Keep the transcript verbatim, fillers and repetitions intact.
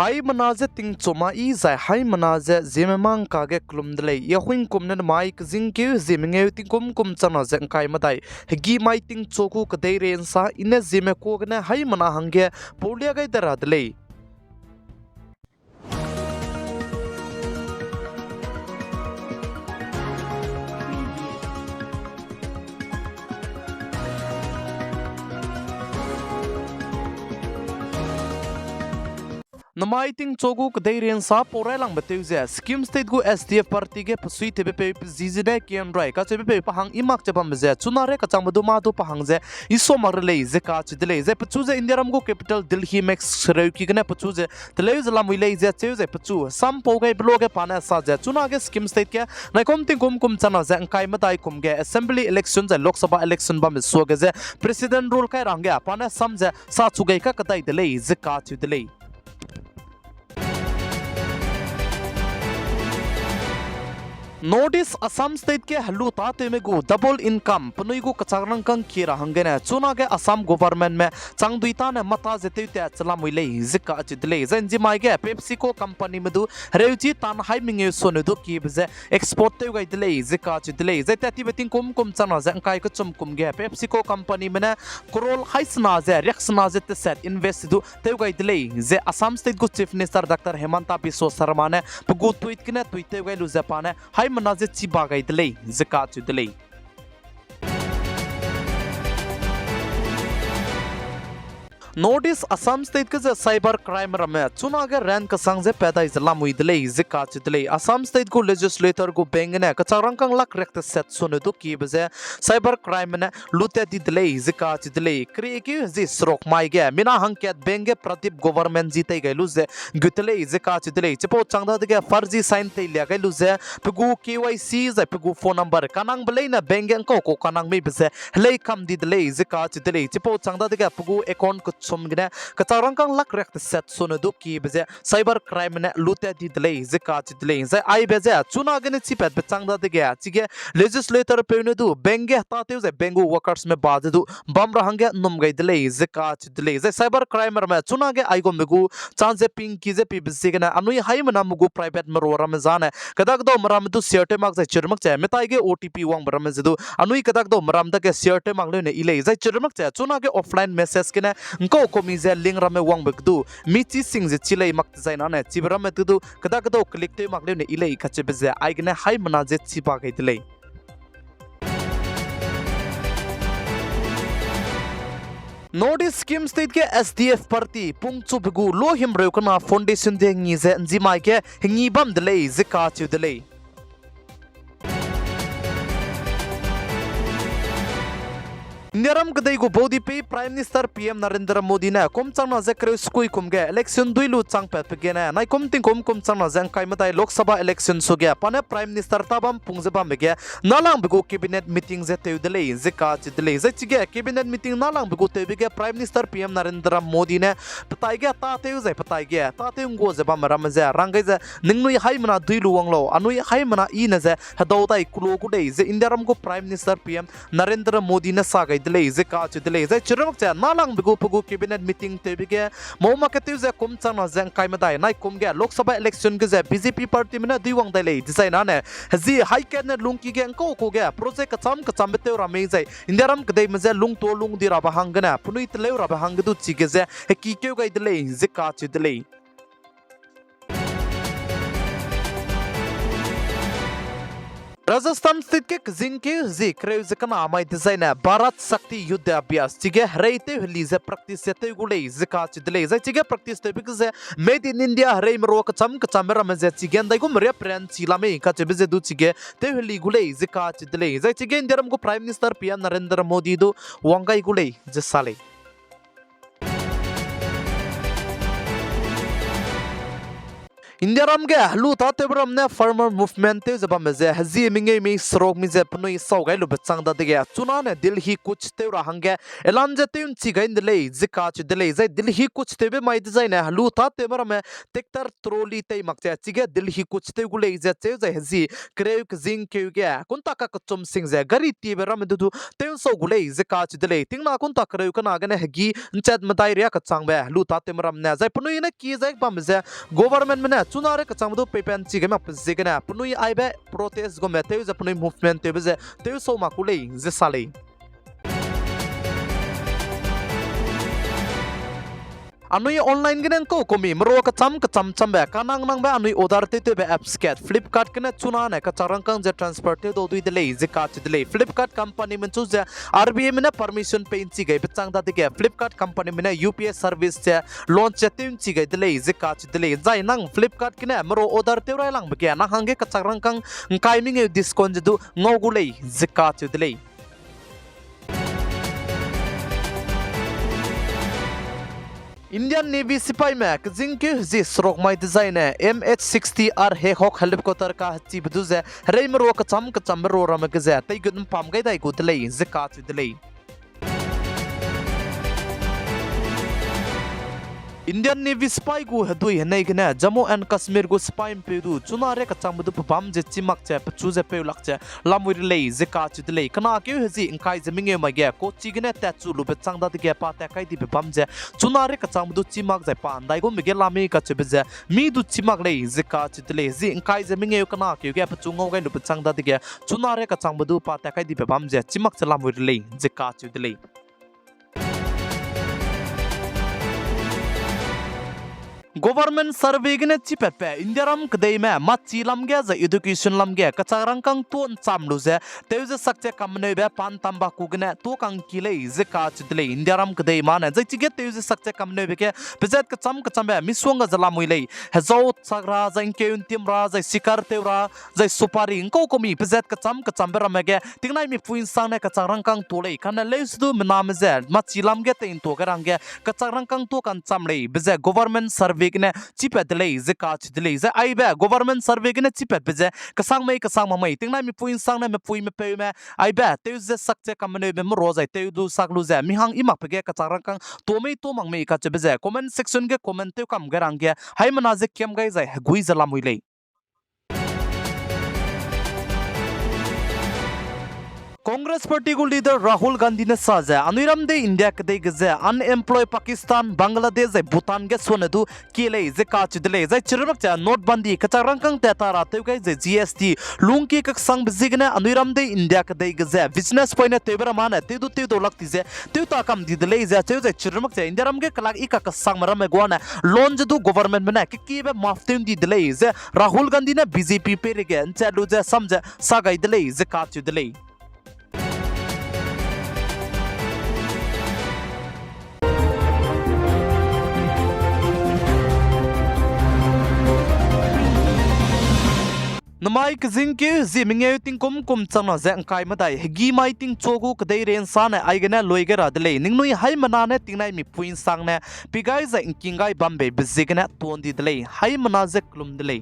Haimena ze tingchu ma i zai haimena ze ziemme mangka ge kelum de lei. Yahuî kum ne namai kezingkeu hezie mengeu tingkum kum changna ze ngkai medai, hegî mai tingchu gu kedeirei nsa i ne ziemme kuâ gene haimena hangge paulia gai de ra de lei. Namai tingchu gu kedeirei nsa pau railangbe tew ze, Sikkim State gu S D F party ge pesuitewbepeu pe zi zene Kian Rai kacheubepeu pe hang i mak che bambe ze, chuna re kachangbe du mâ du pe hang ze, i sa mak re lei ze kacheu de lei. Zai pechu ze Indiaram gu capital Delhi mak sereuki gene pechu ze teleu ze lamui lei ze cheu zai pechu sam pau gaibe luage pa ne sa ze, chunage Sikkim State ge naikum tingkum kum changna ze ngkai medai kum ge assembly election zai Lok Sabha election bambe suage ze president rule kai ra hangge pa ne sam ze sa chu gai kakedai de lei ze kacheu de lei. North East Assam State ge helu tâtewme gu double income penui gu kachak rangkâng kie ra hanggene chunage Assam governmentme changdui tâne mata ze tewtat che lamui lei ze kacheu de lei. Zai nzimai ge PepsiCo companyme du hereuchi tan hai mengeu sone du kiebe ze export tew gai de lei ze kacheu de lei. Zai tat tibe tingkum kum changna ze ngkai kechum kum ge PepsiCo companyme ne crore haisena ze riaksena ze teset invest du tew gai de lei ze Assam State gu Chief Minister Doctor Himanta Biswa Sarma ne pe gu tweet gene tweet tew gai lu ze pa ne haimena ze chiba gai de lei ze kacheu de lei. North East Assam State ge ze cyber crime ramme chunage ran kesang ze pat dai ze lamui de lei ze kacheu de lei. Assam State gu legislator gu bank gene kachak rangkâng lakh riak teset sone du kiebe ze cyber crime ne lutat di de lei ze kacheu de lei. Keriekeu zi seruk mai ge mina hangkat bank ge Pradip government zi tei gai lu ze gut de lei ze kacheu de lei. Chipau chang dadege farzi sign teilia gai lu ze pe gu K Y C zai pe gu phone number kanangbe leine bank ge ngkau kau kanang meibe ze helei kam di de lei ze kacheu de lei. Chipau chang dadege pe gu account kechum gene kachak rangkâng lakh riak teset sone du kiebe ze cyber crime ne lutat di de lei ze kacheu de lei. Zai aibe ze chuna gene chipatbe chang dadege chige legislator peu ne du bank ge tâtew zai bank gu workersme ba ze du bam ra hangge nnum gai de lei ze kacheu de lei. Zai cyber crime ramme chunage aigumbe gu chang ze pingki ze pibe ziegene anui haimename gu private merua ramme zane kedakdaume ramme du share tew mak zai chirmak che metai ge O T P wangbe ramme ze du anui kedakdaume ram dage share tew mak leu ne i lei. Zai chirmak che chunage offline message gene ngkau kumi ze link ramme wangbe ge du mi chi sing ze chi lei mak dezai nane chibe ramme du kedakdau click tew mak leu ne i lei kacheube ze aigene haimena ze chiba gai de lei. North East Sikkim State ge S D F party pungchube gu luahimreu kena foundation de ngi ze nzimai ge hengi bam de lei ze kacheu de lei. Indiaram kedei gu baudipei Prime Minister P M Narendra Modi ne kum changna ze kereu sekui kum ge election dui lu changpatbe gene naikum tingkum kum changna ze ngkai medai Lok Sabha election suge pa ne Prime Minister tabam pung ze bambe ge nâlangbe gu cabinet meeting ze tew de lei ze kacheu de lei. Zai chige cabinet meeting nâlangbe gu tewbe ge Prime Minister P M Narendra Modi ne petai ge tâtew zai petai ge tâtew nggua ze bamme ramme ze rang gai ze ningnui haimena dui lu wang lau, anui haimena i ne ze hedau dai kulo gu lei ze Indiaram gu Prime Minister P M Narendra Modi ne sa gai de lei ze kacheu de lei. Zai chirmak che nâlangbe gu pe gu cabinet meeting tewbe ge mau mak ketew ze kum changna ze ngkai medai naikum ge Lok Sabha election ge ze B J P partyme ne dui wang dai lei dezai nane hezi haikat ne lungki ge ngkau kau ge project kecham kechambe tew ra mei zai Indiaram kedeime je lungtua lung di rabe hanggene penui teleu rabe hangge du chige ze hekikeu gai de lei ze kacheu de lei. Rajasthan State ge kezingkeu hezi kereu ze kena mai dezaine Bharat Shakti Yudh Abhyas chige herei tew heli ze practice ze tew gu lei ze kacheu de lei. Zai chige practice tewbe ge ze Made in India herei merua kecham kechambe ramme ze chige ndaigum riaperanchi la mei kacheube ze du chige tew heli gu lei ze kacheu de lei. Zai chige Indiaram gu Prime Minister P M Narendra Modi du wang gai gu lei ze sa lei. Indiaram ge helu tâtewbe ram ne farmer movement tew ze bambe ze hezie mengeu mi seruk mi ze penui sau gai lube chang dadege chunane Delhi Kuch tew ra hangge elan ze tew ’nchi gai ’nde lei ze kacheu de lei. Zai Delhi Kuch tewbe mai dezaine helu tâtewbe ramme tractor trolley tei mak ze chige Delhi Kuch tew gu lei ze cheu zai hezie kereu kezing keu ge kunta kakechum sing ze gari tiebe ramme du du tew ’nsau gu lei ze kacheu de lei. Tingna kunta kereu kena gene hegî ’nchat medai riâ kechangbe helu tâtewme ram ne zai penui ne ki zai bambe ze governmentme ne chuna rei kechangbe du peipen chi gai makbe ziegene penui aibe protest gume tew ze penui movement tewbe ze tew sau mak gu lei ze sa lei. Anui online gene ’ngkau kumi merua kecham kecham chambe kanang nangbe anui order tewtewbe apps kat Flipkart gene chunane kachak rangkâng ze transfer tew dau dui de lei ze kacheu de lei. Flipkart companyme chu ze R B Ime ne permission pei ’nchi gaibe chang dadege Flipkart companyme ne U P I service ze launch ze tew ’nchi gai de lei ze kacheu de lei. Zai nang Flipkart gene merua order tew railangbe ge nang hangge kachak rangkâng ’ngkai mengeu discount ze du ngau gu lei ze kacheu de lei. Indian Navy sipaime kezingkeu hezie seruk mai dezaine M H sixty R Hawk helicopter kahechibe du ze herei merua kecham kechambe rua ramme ge ze teigut ’mpam gai dai gu de lei ze kacheu de lei. Indian Navy sipai gu hedui henei gene Jammu and Kashmir gu sipai ’mpeu du chuna rei kechangbe du pebâm ze chî mak ze pechu ze peu lak ze lamui re lei ze kacheu de lei. Kenakeu hezie ’ngkai ze mengeu mai ge Kochi gene tatchu lube chang dadege pa tat kai dibe bâm ze chuna rei kechangbe du chî mak zai pa ’ndaigumbe ge lamui kacheube ze mi du chî mak lei ze kacheu de lei. Hezie ’ngkai ze mengeu kenakeu ge pechu ngau gai lube chang dadege chuna rei kechangbe du pa tat kai dibe bâm ze chî mak ze lamui re lei ze kacheu de lei. Government survey gene chipatbe Indiaram kedeime machi lam ge zai education lam ge kachak rangkâng tuâ ’ncham lu ze tew ze sak ze kammeneube pan tamba ku gene tuâ kangki lei ze kacheu de lei. Indiaram kedeime ne zai chige tew ze sak ze kammeneube ge pezat kecham kechambe misongga ze lamui lei. Hezau chak ra zai ’ngkeu ’ntim ra zai sikar tew ra zai supari ’ngkau kumi pezat kecham kechambe ramme ge tingnaimipui ’nsangne kachak rangkâng tuâ lei. Kane leusedu mename ze machi lam ge tei ’ntuâ ge rangge kachak rangkâng tuâ ka'ncham lei be ze government survey gene chipat de lei ze kacheu de lei. Zai aibe government survey gene chipatbe ze kesang mei kesang mak mei tingnaimipui ’nsangne mepui mepeume aibe tew ze sak ze kammeneube merua zai tew du sak lu ze mi hang i makbe ge kachak rangkâng tuâ mei tuâ mak mei kacheube ze comment section ge comment tew kam gai rangge haimena ze kiam gai zai hegui ze lamui lei. Congress Party gu leader Rahul Gandhi ne sa ze anui ram dei India kedei ge ze unemployed Pakistan, Bangladesh zai Bhutan ge suane du kie lei ze kacheu de lei. Zai chirumak ze notbandi kachak rangkâng tat ta ra tew gai ze G S T lungkie kaksangbe ziegene anui ram dei India kedei ge ze business poine tewbe ramane tew du tew dau lak ti ze tew ta kam di de lei ze cheu zai chirumak ze India ram ge kelak i kakesangme ramme guane loan ze du governmentme ne kekiebe maf tew ’ndi de lei ze Rahul Gandhi ne B J P peireige ’nchat lu ze sam ze sa gai de lei ze kacheu de lei. Namai kezingkeu zie mengeu tingkum kum changna ze ’ngkai medai hegî mai tingchu gu kedeirei ’nsane aigene lui gai ra de lei. Ningnui haimena ne tingnaimipui ’nsangne pi gai zai ’ngking gai bambeibe ziegene tuâ ’ndi de lei. Haimena ze kelum de lei.